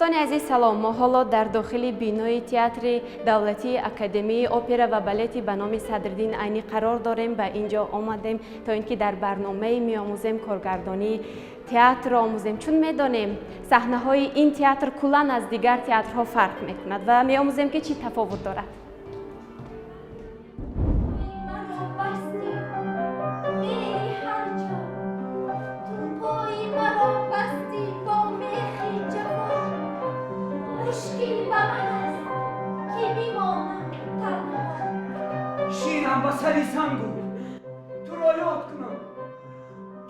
Дӯстони азиз, салом! Мо ҳоло дар дохили бинои Театри давлатии академияи опера ва балети ба номи Садриддин Айнӣ қарор дорем. Ба ин ҷо омадем, то ин ки дар барномаи «Меомӯзем» коргардонии театрро омӯзем, чун медонем, саҳнаҳои ин театр куллан аз дигар театрҳо фарқ мекунад ва меомӯзем, ки чӣ тафовут дорад. Маро басти, мери ҳар ҷо, ту пои маро басти бо мехи ҷафо. Мушкил ба ман аст, ки бимонам танҳо. Шинам ба сари сангу туро ёд кунам,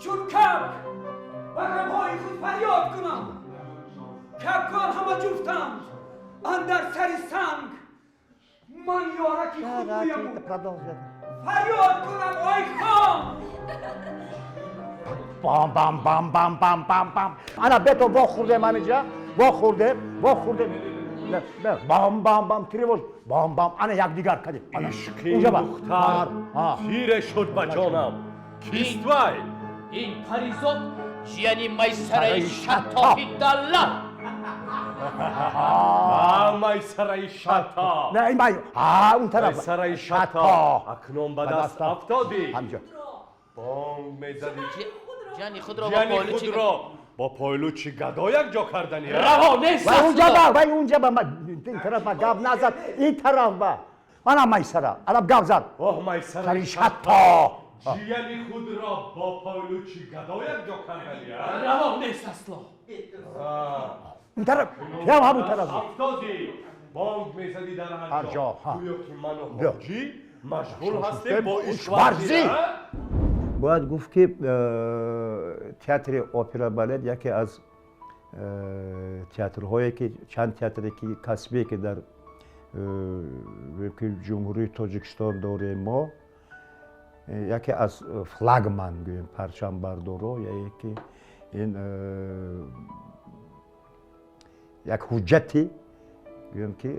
чун кабк ба ғамҳои худ фарёд кунам. Кабкон ҳама ҷуфтанд андар сари санг, ман ёраки худ гӯяму фарёд кунам: ой хон! Бам бам бам бам бам бам бам. Ана бето вохӯрдем, ҳамиҷа вохӯрдем, вохӯрдем. Бам бам бам, тревож, бам бам, ана якдигар кардем. Ана Ишқи унҷа ба. духтар тире шуд ба ҷонам. Кист вай? Ин паризод ҷияни Майсараи Шаттоҳи даллал. А, Майсараи Шатто! Не, ин бай, а он тараф. Майсараи Шатто, акнун ба даст афтодӣ. Ҳамҷа. Бонг мезадӣ. Ҷияни худро бо Ҷияни пойлучи худро бо пойлучи гадо якҷо кардани. Раво нест. Вай унҷа ба, вай унҷа ба, ин тараф ба гап назад, ин тараф ба. Мана Майсара, ана гап зад. Оҳ, Майсараи Сари Шатто! Шатто. Ҷияни худро бо пойлучи гадо якҷо кардани. Раво нест асло. Ин тараф, ям ҳамун тараф. Афтодӣ, бонг мезадӣ дар ҳар ҳар ҷо, ҷо. ҳа. Гӯё ки ману Биё. ҳоҷӣ машғул ҳастем ҳастем бо бо ишқварзӣ. ишқварзӣ. Бояд гуфт, ки театри опера балет яке аз театрҳое ки, чанд театре ки касбие ки дар ки Ҷумҳурии Тоҷикистон дорем мо, яке аз флагман гӯем, парчамбардоро, яке ин як ҳуҷҷати гӯем ки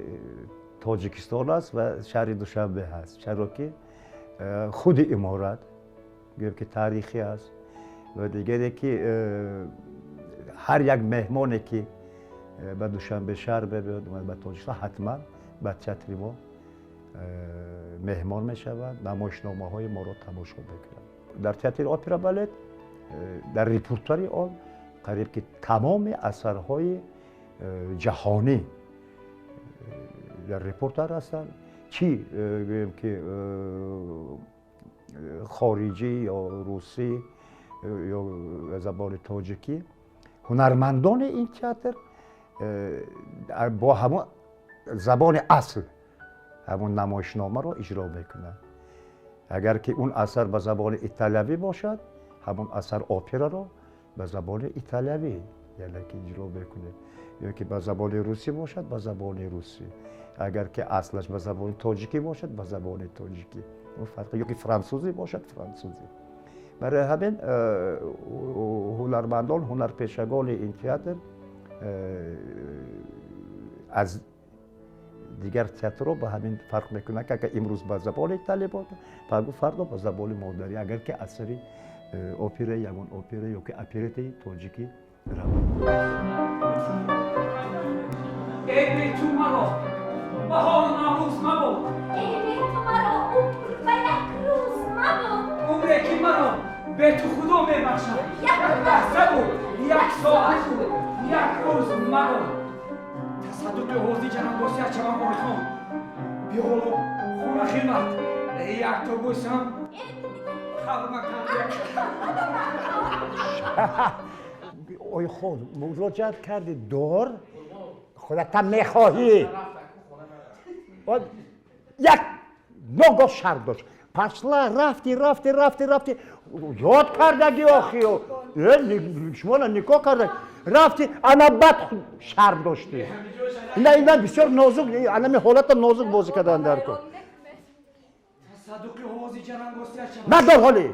Тоҷикистон аст ва шаҳри Душанбе ҳаст, чаро ки худи иморат гӯем ки таърихӣ аст ва дигаре ки ҳар як меҳмоне ки ба Душанбе шаҳр мебиёд, ба Тоҷикистон, ҳатман ба театри мо меҳмон мешавад, намоишномаҳои моро тамошо мекунад. Дар театри опера балет дар репертуари он қариб ки тамоми асарҳои ҷаҳонӣ дар репертуар ҳастанд, чӣ гӯем ки хориҷӣ ё русӣ ё забони тоҷикӣ. Ҳунармандони ин театр бо ҳамон забони асл ҳамон намоишномаро иҷро мекунанд. Агар ки он асар ба забони италиявӣ бошад, ҳамон асар, операро ба забони италиявӣ, яъне ки иҷро мекунем, ё ки ба забони русӣ бошад, ба забони русӣ, агар ки аслаш ба забони тоҷикӣ бошад, ба забони тоҷикӣ, фарқ, ё ки франсузӣ бошад, франсузӣ. Барои ҳамин ҳунармандон, ҳунарпешагони ин театр аз дигар театрро ба ҳамин фарқ мекунанд, ки агар имрӯз ба забони италия бошад, пагу фардо ба забони модарӣ, агар ки асари опера, ягон опера ё ки оперетаи тоҷикӣ равад. Эй, бе ту маро баҳору Наврӯз мабод. Эй, бе ту маро умр ба як рӯз мабод. Умре ки маро бе ту Худо мебахшад, як як лаҳза буд, як соат буд, як рӯз мабод. Тасаддуқи овози ҷарангосият шавам, Ойхон, биё ҳоло хона хилват, як то бӯсам қалбакам. Ойхон, муроҷиат карди, дор худата мехоҳӣ, як ногоҳ шарт дошт. Пошла, рафти, рафти, рафти, рафти, ёд кардаги охиё, шуморо никоҳ карда рафти, ана баъд шарм доштӣ. Ина бисёр нозук, анами ҳолата нозук бозӣ кардан дар кор. Тасаддуқи овози ҷарангосият шавам. Надор, ҳоле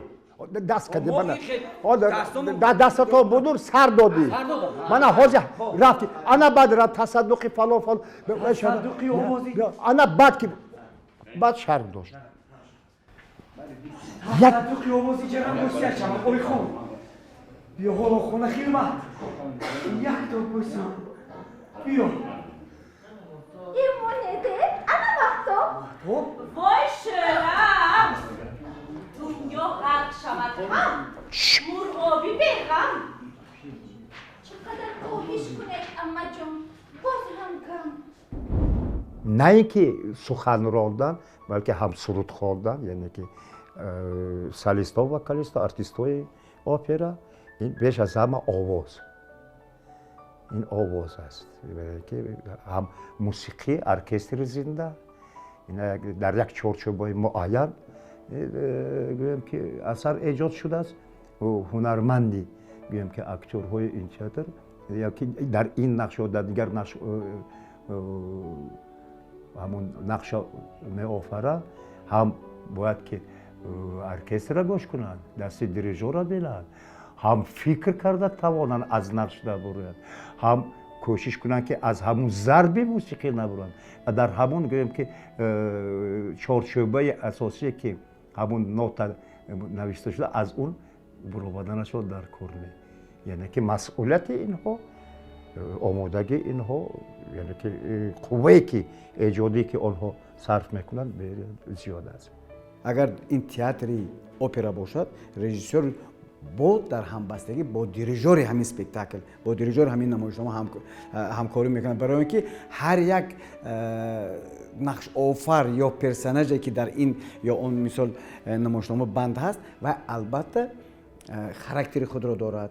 даст кади, дастато будур, сар додӣ, мана ҳозир рафти, ана баъд тасаддуқи фалон фалон, ана баъд ки баъд шарм дошт. Тасаддуқи овози ҷарангосият шавам, Ойхон, биё ҳоло хона хилват, як то бӯсам. Биё. Имонеде, ана Маҳтоб. Вой, шӯрам, дунё ғарқ шавад ҳам, мурғоби беғам. Чӣ қадар хоҳиш кунед, аммаҷон, боз ҳам кам. На ин ки сухан рондан, балки ҳам суруд хондан, яъне ки солистҳо, вокалистҳо, артистҳои опера, ин беш аз ҳама овоз, ин овоз аст, ки ҳам мусиқӣ, оркестри зинда дар як чорчӯбаи муайян, гӯем ки, асар эҷод шудааст. Ҳунарманди, гӯем ки, актёрҳои ин театр ёки дар ин нақш ё дар дигар нақш ҳамун нақша меофарад, ҳам бояд ки оркестрра гӯш кунанд, дасти дирижёрро бинанд, ҳам фикр карда тавонанд, аз нақш набуранд, ҳам кӯшиш кунанд, ки аз ҳамун зарби мусиқӣ набуранд ва дар ҳамун, гӯем ки, чорчӯбаи асосие, ки ҳамун нота навишта шуда, аз он буромаданашро дар кор не. Яъне ки масъулияти инҳо, омодагии инҳо, яъне ки қуввае ки эҷодие, ки онҳо сарф мекунанд, зиёд аст. Агар ин театри опера бошад, режиссёр бо дар ҳамбастагӣ бо дирижёри ҳамин спектакл, бо дирижёри ҳамин намоишнома ҳамкорӣ мекунад, барои он ки ҳар як нақшофар ё персонаже, ки дар ин ё он, мисол, намоишнома банд ҳаст, ва албатта характери худро дорад.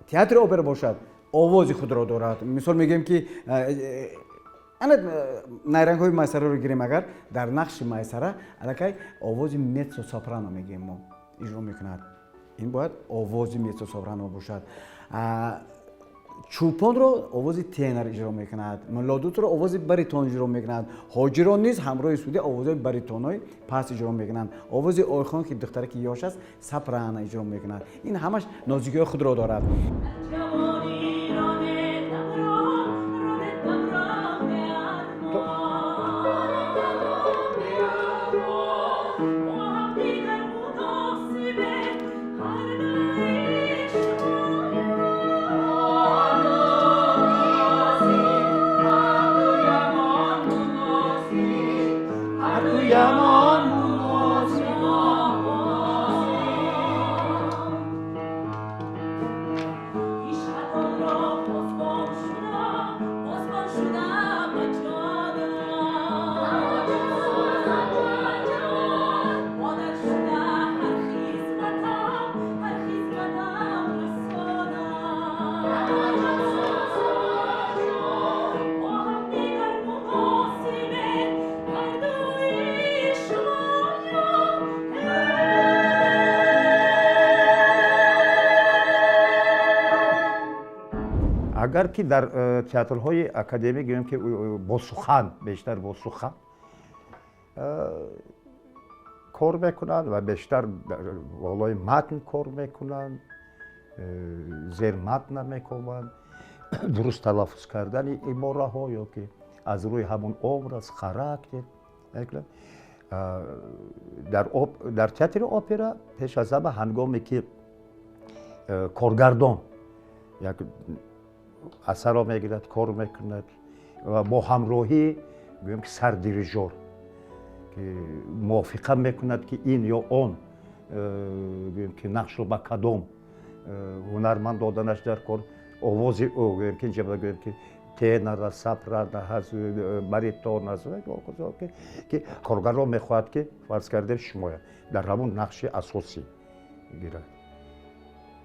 Театри опера бошад, овози худро дорад. Мисол мегӯем, ки ана Найрангҳои Майсараро гирем. Агар дар нақши Майсара аллакай овози меццо сопрано мегӯем мо иҷро мекунад, ин бояд овози меццо сопрано бошад. Чӯпонро овози тенор иҷро мекунад, Муллодудро овози баритон иҷро мекунад, Ҳоҷиро низ ҳамроҳи судя овозҳои баритонҳои паст иҷро мекунанд. Овози Ойхон, ки духтараки ёш аст, сопрано иҷро мекунад. Ин ҳамаш нозикиҳои худро дорад. Агар ки дар театрҳои академӣ, гӯем ки, бо сухан, бештар бо сухан кор мекунанд ва бештар болои матн кор мекунанд, зер матн намекобанд, дуруст талаффуз кардани ибораҳо ё ки аз рӯи ҳамон образ, характер мекунанд. Дар театри опера пеш аз ҳама, ҳангоме ки коргардон як асарро мегирад, кор мекунад ва бо ҳамроҳӣ, гӯем ки, сардирижёр ки мувофиқа мекунад, ки ин ё он, гӯем ки, нақшро ба кадом ҳунарманд доданаш дар кор, овози ӯ, гӯем ки, инҷа гӯем ки, тенор аст, сопрано ҳаст, баритон аст, ки коргардон мехоҳад, ки, фарз кардем, шумоя дар ҳамон нақши асосӣ гирад,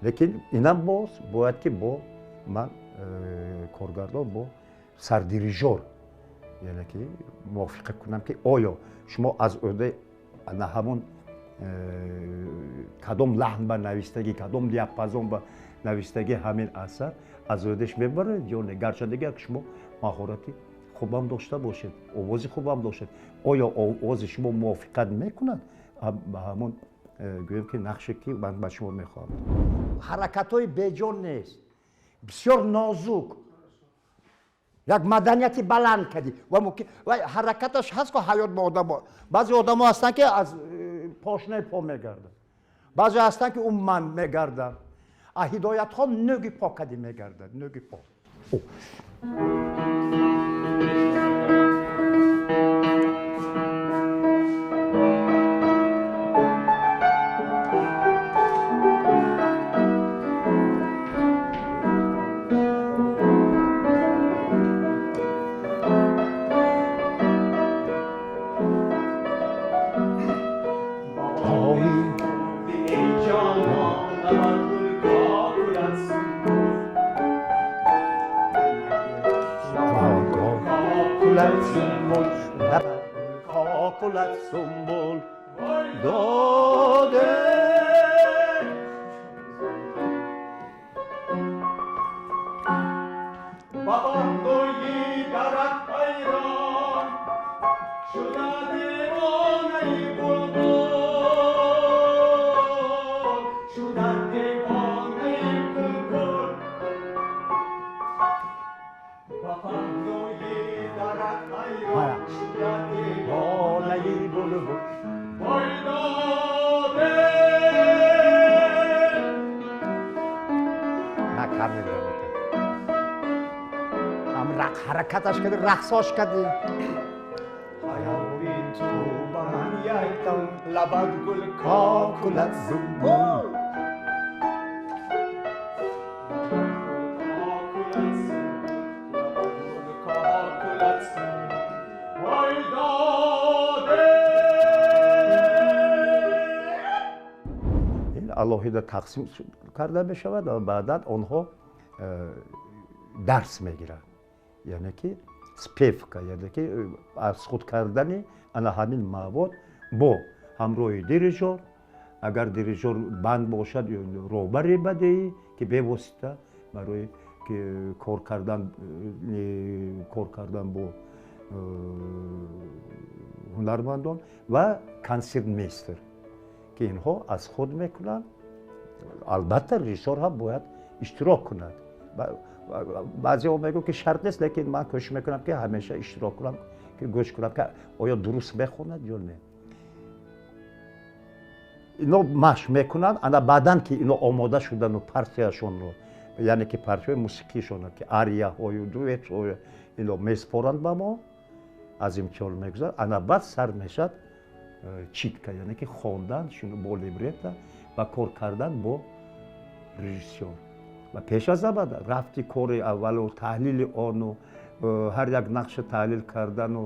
лекин инам боз бояд ки бо ман, коргардон, бо сардирижёр, яъне ки, мувофиқа кунам, ки оё шумо аз ӯҳдаи на ҳамон кадом лаҳн ба навистагӣ, кадом диапазон ба навистагӣ ҳамин асар аз ӯҳдаш мебаред ё не. Гарчанде ки шумо маҳорати хубам дошта бошед, овози хубам доштед, оё овози шумо мувофиқат мекунад ба ҳамон, гӯем ки, нақше, ки ман ба шумо мехоҳам? Ҳаракатҳои беҷон нест, бисёр нозук, як маданияти баланд кардӣ ва мумкин ва ҳаракаташ ҳаст, ко ҳаёт ба одамо. Баъзе одамо ҳастанд, ки аз пошнаи по мегарданд, баъзе ҳастанд, ки умуман мегарданд, а Ҳидоятхон нӯги по кадӣ мегардад, нӯги по. سنبل داده بابا دوی درت حیران شده دیوانه بلبل شده دیوانه بلبل بابا دوی درت حیران شده دیوانه بلبل وای داده. نکرده هم ҳаракаташ кардӣ, рақсош кардӣ. Хаёли ту ба ман якдам лабат гул кокулат зумбул وای داده. Ин алоҳида тақсим карда мешавад ва баъдан онҳо дарс мегиранд, яъне ки спевка, яъне ки аз худ кардани ана ҳамин мавод бо ҳамроҳи дирижёр. Агар дирижёр банд бошад, роҳбари бадеӣ, ки бевосита барои кор кардан бо ҳунармандон ва консертмейстер, ки инҳо аз худ мекунанд. Албатта, режиссёр ҳам бояд иштирок кунад. Баъзеҳо мегӯянд, ки шарт нест, лекин ман кӯшиш мекунам, ки ҳамеша иштирок кунам, ки гӯш кунам, ки оё дуруст мехонад ё не. Ино машқ мекунанд. Ана баъдан ки ино омода шудану партияшонро, яъне ки партияҳои мусиқишонро, ки арияҳою дуэтҳою ино меспоранд ба мо, аз имтиҳон мегузарад. Ана баъд сар мешавад читка, яъне ки хондан бо либрета ва кор кардан бо режиссёр. Ва пеш аз ҳама рафти кори аввалу таҳлили ону ҳар як нақша таҳлил кардану,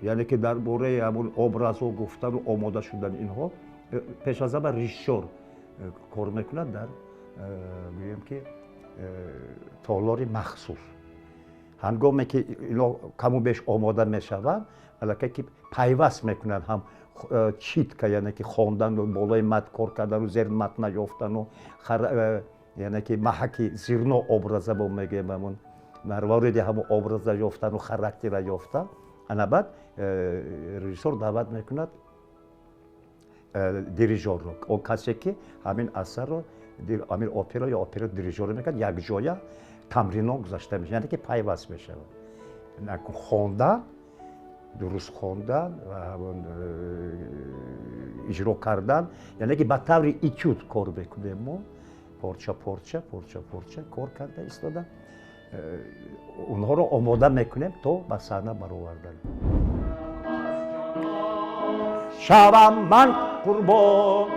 яъне ки дар бораи ҳамон образҳо гуфтану омода шудани инҳо, пеш аз ҳама режиссёр кор мекунад дар, гӯем ки, толори махсус. Ҳангоме ки ино каму беш омода мешаванд, аллакай ки пайваст мекунанд ҳам читка, яъне ки хондану болои матн кор кардану зери матна ёфтану, яъне ки маҳаки зирно образа бо мегӯем, ҳамон марвориди ҳамон образа ёфтану характера ёфтан. Ана баъд режиссёр даъват мекунад дирижёрро, он касе ки ҳамин асарро, ҳамин опера ё опера дирижёрро мекунад, якҷоя тамринҳо гузашта мешавад, яъне ки пайваст мешавад хондан, дуруст хондан ва ҳамон иҷро кардан, яъне ки ба таври этюд кор мекунем мо, порча порча порча порча кор карда истода онҳоро омода мекунем то ба саҳна баровардан. Шавам ман қурбон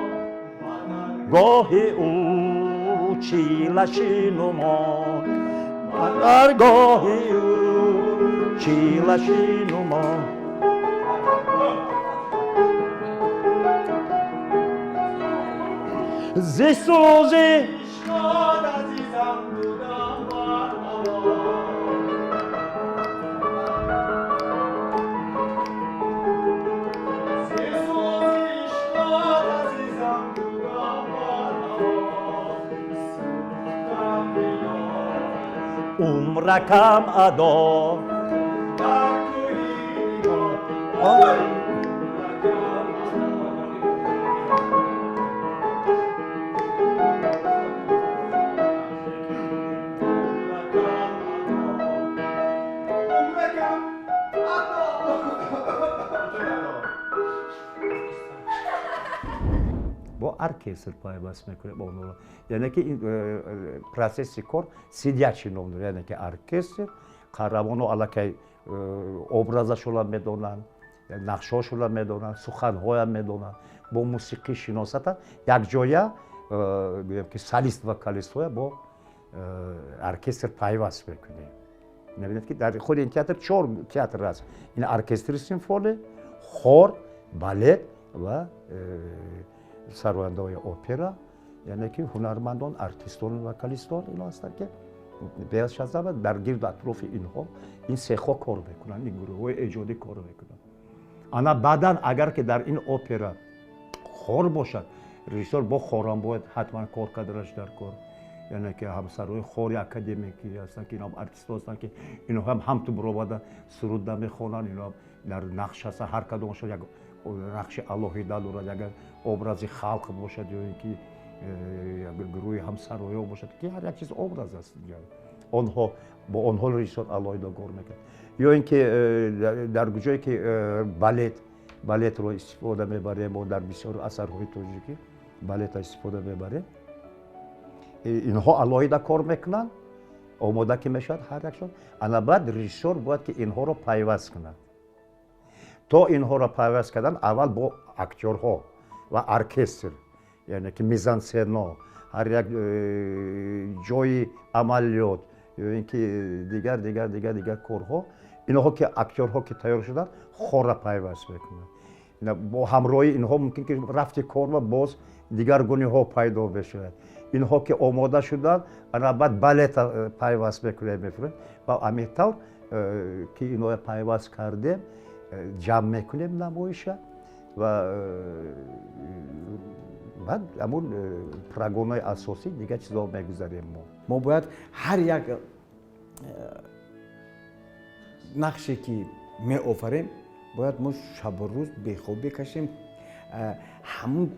гоҳи ӯ чилашинумон, даргоҳи ӯ чилашинумон. Зи сӯзи ишқот азизам будам бар ҳаво. Зи сӯзи ишқот азизам будам бар ҳаво. Сӯхтам биёр умракам адо дар кӯҳи нигоҳ. Умракам адо. Умракам адо. Бо Бо оркестр пайваст мекунем онро. Яъне ки ин процесси кор сидячий ном дорад, яъне ки оркестр, қаҳрамонҳо аллакай образашонро медонанд, нақшҳошонро медонанд, суханҳоям медонанд, бо мусиқӣ шиносатанд, якҷоя гӯем ки солист, вокалистҳоя бо оркестр пайваст мекунем. Мебинед, ки дар худи ин театр чор театр аст: ин оркестри симфонӣ, хор, балет ва сарояндаҳои опера. Яъне ки ҳунармандон, артистону вокалистон ино ҳастанд, ки беаш аз ҳама дар гирду атрофи инҳо ин сехҳо кор мекунанд, ин гурӯҳҳои эҷодӣ кор мекунанд. Ана баъдан, агар ки дар ин опера хор бошад, режиссёр бо хорам бояд ҳатман кор карданаш дар кор. Яъне ки ҳамсарои хори академикӣ ҳастанд, ки инҳам артистҳо ҳастанд, ки инҳо ҳам ҳамту баромада суруд намехонанд, инҳо дар нақш ҳастанд, ҳар кадомашон як нақши алоҳида дорад, агар образи халқ бошад ё ин ки як гурӯҳи ҳамсароё бошад, ки ҳар як чиз образ аст. Онҳо бо онҳо режиссёр алоҳида кор мекунад. Ё ин ки дар ҷое ки балетро истифода мебарем, мо дар бисёр асарҳои тоҷикӣ балетро истифода мебарем, инҳо алоҳида кор мекунанд. Омода ки мешавад ҳар якшон, ана баъд режиссёр бояд ки инҳоро пайваст кунад. То инҳоро пайваст кардан, аввал бо актёрҳо ва оркестр, яъне ки мизансцена, ҳар як ҷои амалиёт ё ин ки дигар, дигар, дигар, дигар корҳо, инҳо ки актёрҳо ки тайёр шуданд, хорра пайваст мекунанд. Бо ҳамроҳи инҳо мумкин ки рафти кор ва боз дигаргуниҳо пайдо мешавад. Инҳо ки омода шуданд, ана баъд балета пайваст мекунем, мефурем ва ҳамин тавр ки инҳоя пайваст кардем, ҷамъ мекунем намоиша ва баъд ҳамун прогонаи асосӣ, дигар чизҳо мегузарем мо. Мо бояд ҳар як нақше ки меофарем, бояд мо шабу рӯз бехоб бекашем, ҳамун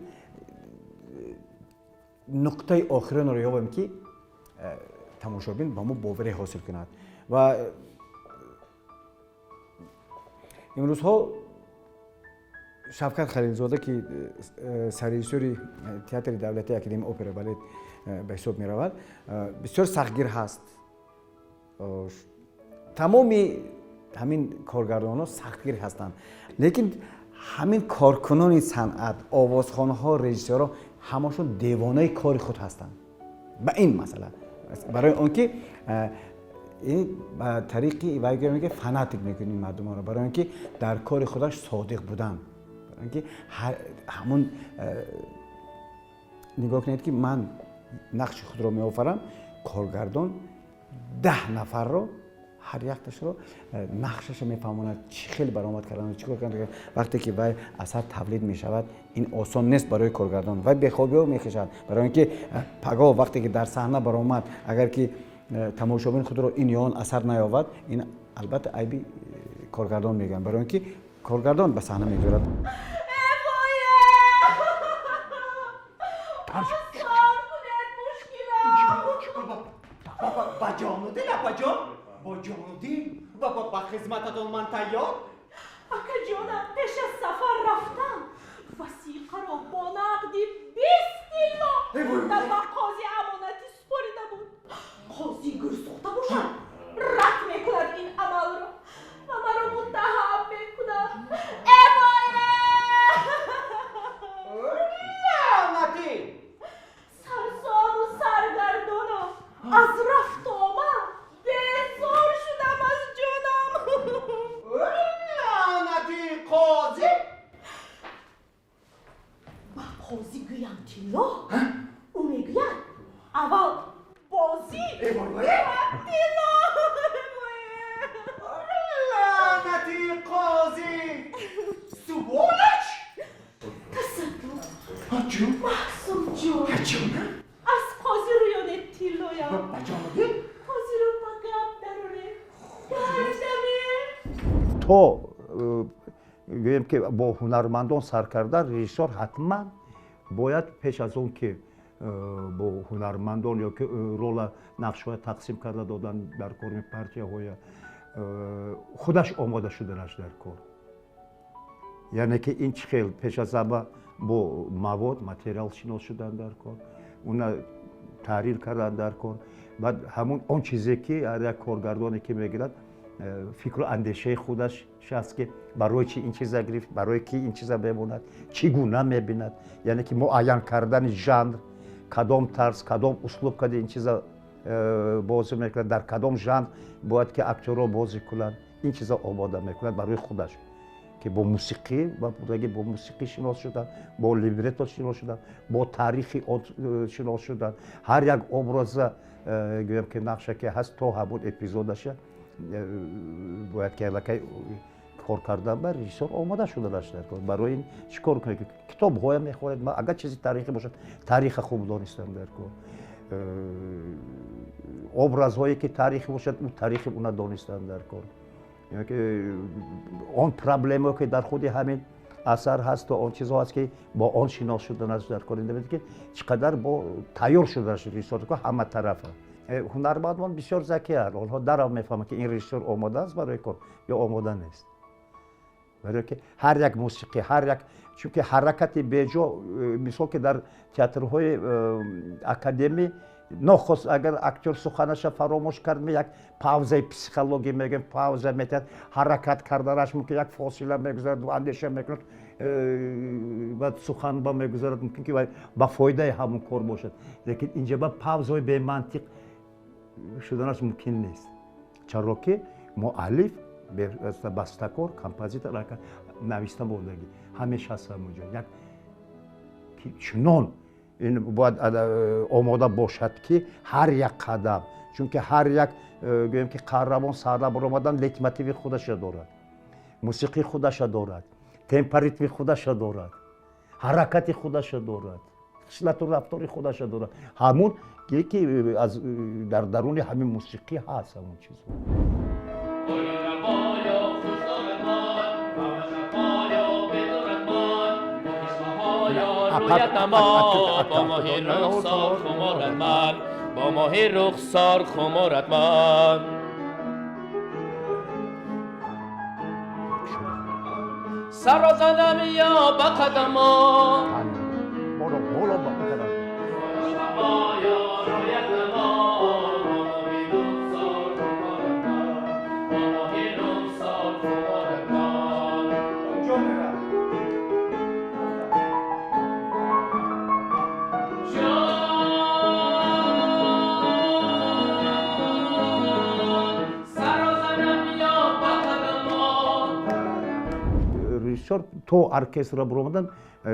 нуқтаи охиронро ёбем, ки тамошобин ба мо боварӣ ҳосил кунад. Ва имрӯзҳо Шавкат Халилзода, ки саррежиссёри театри давлатии академияи опера балет ба ҳисоб меравад, бисёр сахтгир ҳаст. Тамоми ҳамин коргардонҳо сахтгир ҳастанд, лекин ҳамин коркунони санъат, овозхонҳо, режиссёрҳо ҳамашон девонаи кори худ ҳастанд. Ба ин масъала, барои он ки ин ба тариқи вай ки фанатик мекунем мардумонро, барои он ки дар кори худаш содиқ будан, барои он ки ҳамун нигоҳ кунед, ки ман нақши худро меофарам, коргардон 10 нафарро ҳар якташро нақшаша мефаҳмонад, чӣ хел баромад кардан, чӣ кор кардан. Вақте ки вай асар тавлид мешавад, ин осон нест барои коргардон, вай бехобиҳо мекашад, барои он ки пагоҳ вақте ки дар саҳна баромад, агар ки тамошобин худро ин ё он асар наёвад, ин албатта айби коргардон мегӯянд, барои он ки коргардон ба саҳна мегузорад. Ба ҷону дил, апаҷон, бо ҷону дил ба хизмататон ман тайёр. Акаҷонам, пеш аз сафар рафтан васиқаро бо нақди 20 тилло дар ба қози амонатӣ супорида буд. Қози гӯрсӯхта бошад, рад мекунад ин амалро ва маро муттаҳам мекунад. Эвое! Лаънатӣ! Сарсону саргардонам, аз рафту омад безор шудам аз ҷонам. Лаънатӣ қозӣ! Ба қозӣ гӯям тилло, ӯ мегӯяд аввал бозӣ, баъд тилло. Лаънатӣ қозӣ! Сволочь! Тасаддуқ, Ҷон! Маҳсумҷон, Ҷонам! Аз қозӣ рӯёнед тиллоям. Ба ҷону дил! Қозиро ба гап дароред. Гардамем. То гӯем ки бо ҳунармандон сар кардан, режиссёр ҳатман бояд пеш аз он ки бо ҳунармандон ё ки рола, нақшҳоя тақсим карда додан дар кори партияҳоя, худаш омода шуданаш дар кор. Яъне ки ин чӣ хел пеш аз ҳама Бо мавод, материал шинос шудан дар кор, уна таҳрир кардан дар кор. Баъд ҳамун он чизе ки ҳар як коргардоне ки мегирад, фикру андешаи худаш аст, ки барои чи ин чиза гирифт, барои ки ин чиза мемонад, чӣ гуна мебинад, яъне ки муайян кардани жанр, кадом тарз, кадом услуб кади ин чиза бозӣ мекунад, дар кадом жанр бояд ки актёрро бозӣ кунанд, ин чиза омода мекунад барои худаш, ки бо мусиқӣ ва пуррагӣ бо мусиқӣ шинос шудан, бо либретто шинос шудан, бо таърихи он шинос шудан, ҳар як образа, гӯям ки нақша ки ҳаст, то ҳамон эпизодаша бояд ки аллакай кор кардан ба режиссёр омода шуданаш дар кор. Барои ин чӣ кор кунед? Китобҳоя мехонед, агар чизи таърихӣ бошад, тариха хуб донистан дар кор, образҳое ки таърихӣ бошад, ӯ таърихи уна донистан дар кор, он проблемое ки дар худи ҳамин асар ҳасту он чизҳо ҳаст, ки бо он шинос шуданаш дар кор. Ки чӣ қадар бо тайёр шуданаш режиссёр ҳама тарафа. Ҳунармандон бисёр закиянд, онҳо дарав мефаҳманд, ки ин режиссёр омода аст барои кор ё омода нест. Барое ки ҳар як мусиқӣ, ҳар як, чунки ҳаракати беҷо, мисол ки дар театрҳои академӣ нохост агар актёр суханаша фаромӯш кард, як паузаи психологӣ мегӯем, пауза метиҳад, ҳаракат карданаш мумкин, як фосила мегузарад, андеша мекунад, баъд сухан ба мегузарад, мумкин ки ба фоидаи ҳамон кор бошад. Лекин инҷа ба паузаҳои бемантиқ шуданаш мумкин нест, чаро ки муаллиф, бастакор, композитор нависта мондагӣ ҳамеша ҳаст ҳамонҷо, як чунон ин бояд омода бошад, ки ҳар як қадам, чунки ҳар як, гӯем ки қаҳрамон саҳна баромадан лейтмотиви худаша дорад, мусиқии худаша дорад, темпоритми худаша дорад, ҳаракати худаша дорад, хислату рафтори худаша дорад, ҳамун ки аз дар даруни ҳамин мусиқӣ ҳаст ҳамун чизо. با ماه رخسار خمارت من، با ماه رخسار خمارت من، سر زنم یا به قدما برو برو با قدم. Режиссёр то оркестрро баромадан,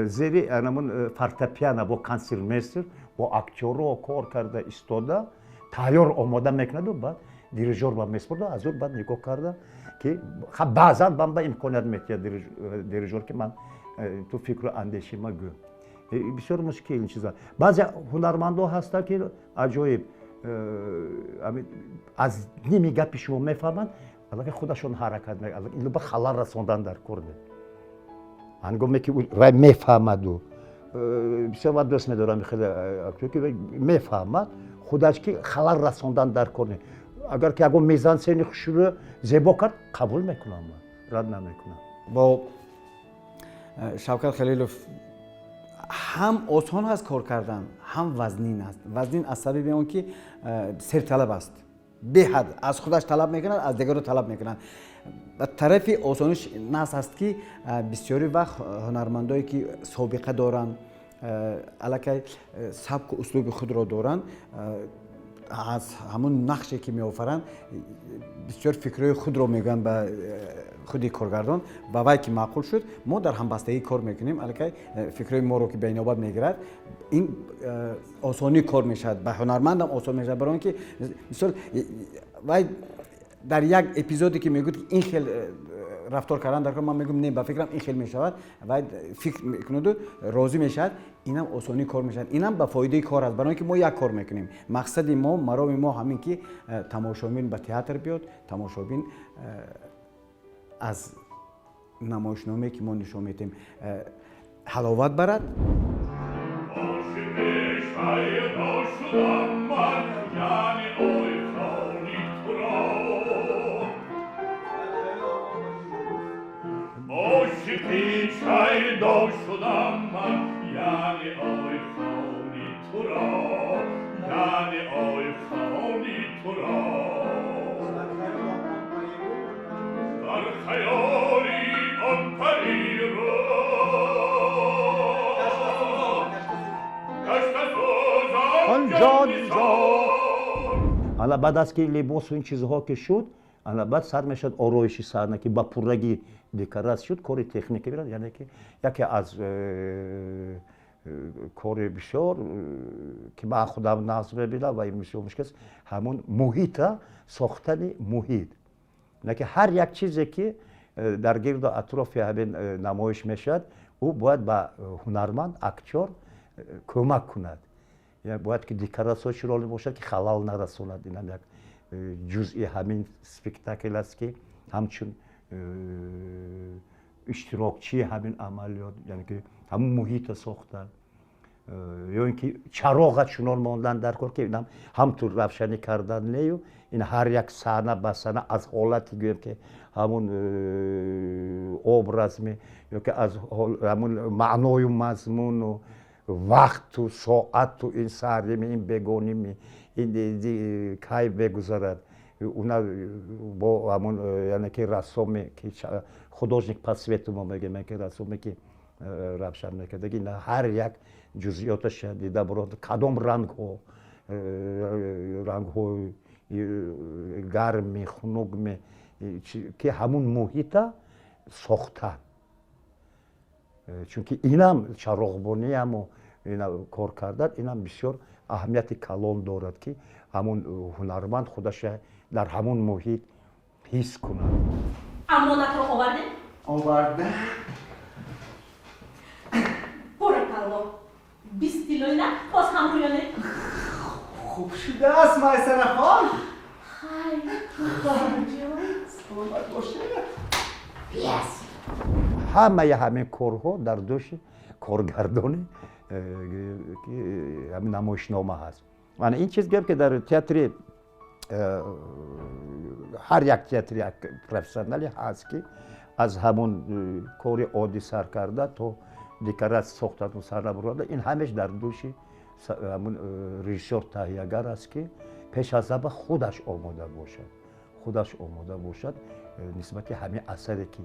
зери анамун фортепиано бо концертмейстер, бо актёрро кор карда истода, тайёр омода мекунаду баъд дирижёр ба меспурда, аз ӯ баъд нигоҳ карда, ки баъзан бан ба имконият метиҳад дирижёр, ки ман ту фикру андеши ма гӯ. Бисёр мушкил ин чиза. Баъзе ҳунармандо ҳастанд, ки аҷоиб аз ними гапи шумо мефаҳманд, аллакай худашон ҳаракат мекунанд, ин ба халал расондан дар кор не. Ҳангоме ки вай мефаҳмаду, бисёр ман дӯст медорам хеле актёр ки мефаҳмад худаш, ки халал расондан дар кор не. Агар ки ягон мизансцени хушрӯ зебо кард, қабул мекунам, ман рад намекунам. Бо Шавкат Халилов ҳам осон аст кор кардан, ҳам вазнин аст. Вазнин аз сабаби он ки серталаб аст, беҳад аз худаш талаб мекунад, аз дигаро талаб мекунад. Ба тарафи осониш нас аст, ки бисёри вақт ҳунармандое ки собиқа доранд, аллакай сабку услуби худро доранд, аз ҳамун нақше ки меофаранд, бисёр фикрҳои худро мегӯянд ба худи коргардон. Ба вай ки маъқул шуд, мо дар ҳамбастагӣ кор мекунем, аллакай фикрҳои моро ки ба инобат мегирад, ин осонӣ кор мешавад, ба ҳунармандам осон мешавад, барои он ки мисол вай дар як эпизоде ки мегӯяд, ки ин хел рафтор кардан дар кор, ман мегӯям, не, ба фикрам ин хел мешавад, вай фикр мекунаду розӣ мешавад, инам осонӣ кор мешавад, инам ба фоидаи кор аст, барои он ки мо як кор мекунем. Мақсади мо, мароми мо ҳамин ки тамошобин ба театр биёд, тамошобин аз намоишномае ки мо нишон медиҳем, ҳаловат барад. мусиқӣ шайдо шудам ман, яъне ой хони туро, яъне ой хони туро. Дар хаёли он пари рӯ гашта сӯзам ҷон нисор. Ана баъд аз ки либосу ин чизҳо ки шуд, ана баъд сар мешавад ороиши саҳна, ки ба пуррагӣ декоратсия шуд, кори техника мерад, яъне ки яке аз кори бисёр, ки ман худам нағз мебинам ва ин бисёр мушкил аст, ҳамон муҳита сохтани муҳит. Яъне ки ҳар як чизе ки дар гирду атрофи ҳамин намоиш мешавад, ӯ бояд ба ҳунарманд, актёр кӯмак кунад. Бояд ки декоратсия чунон бошад, ки халал нарасонад. Инам як ҷузъи ҳамин спектакл аст, ки ҳамчун иштирокчии ҳамин амалиёт, яъне ки ҳамун муҳита сохтан, ё ин ки чароға чунон мондан дар кор, ки инам ҳамтур равшанӣ кардан нею, ин ҳар як саҳна ба саҳна аз ҳолати, гӯем ки, ҳамун образме ё ки аз ҳамун маъною мазмуну вақту соату ин саҳрими, ин бегоними, ин кай мегузарад, уна бо ҳамун, яъне ки рассоме ки художник по свету мо мегӯем, ки рассоме ки равшан мекардаги, ҳар як ҷузъиёташа дида бурод, кадом рангҳо, рангҳои гарми, хунукми, ки ҳамун муҳита сохтан. Чунки инам чароғбониаму ина кор кардан, инам бисёр аҳамияти калон дорад, ки ҳамун ҳунарманд худаша дар ҳамун муҳит ҳис кунад. Амонатро овардем? Овардам. Боракалло, 20 тиллои на боз ҳам рӯёне. Хуб шудааст, Майсарахон. Хай. Саломат бошед. Ҳамаи ҳамин корҳо дар дӯши коргардони ҳамин намоишнома ҳаст. Мана ин чиз гап, ки дар театри ҳар як театри профессионале ҳаст, ки аз ҳамун кори оддӣ сар карда то декоратсия сохтану сарна бурда, ин ҳамеш дар дӯши ҳамун режиссёр, таҳиягар аст, ки пеш аз ҳама худаш омода бошад, худаш омода бошад нисбати ҳамин асаре, ки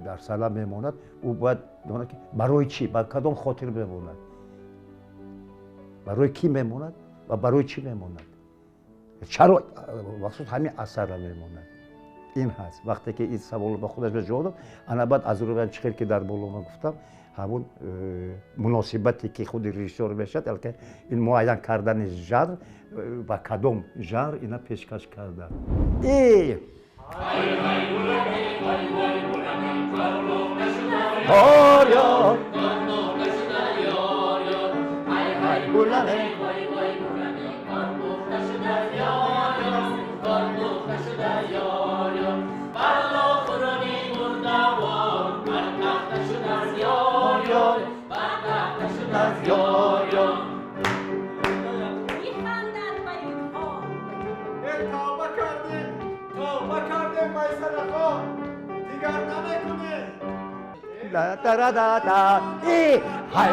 дар сала мемонад. Ӯ бояд донад, ки барои чӣ, ба кадом хотир мемонад, барои кӣ мемонад ва барои чӣ мемонад, чаро махсус ҳамин асарра мемонад. Ин ҳаст. Вақте ки ин саволро ба худаш ҷавоб дод, ана баъд аз рӯи чӣ хел ки дар боло ман гуфтам, ҳамун муносибате ки худи режиссёр мешавад, алка ин муайян кардани жанр, ба кадом жанр ина пешкаш кардан. Ёр ёр. میخندند بر اینها. توبه کردیم، توبه کردیم میسرخان، دیگر نمیکنیم. لا دا دا دا ای های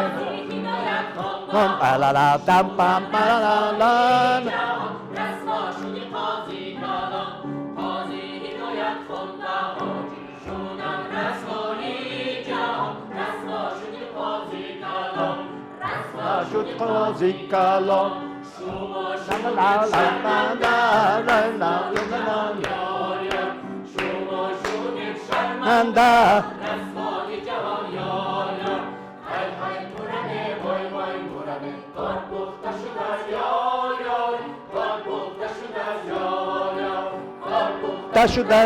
کن لا لا دم پام پا لا لا. رسوا شدی قاضی کلان، قاضی هدایت کن به حاجی شدن رسوایی جهان. رسوا شدی قاضی کلان، رسوا شد قاضی کلان. شما لا لا لا لا لا لا لا لا. یار یار، شما شدید شرمنده. رسوای جهان یار یار. های های مرنه، وای وای مرنه، کار پخته شد از یار یار، کار پخته شد از یار یار، کار پخته شده.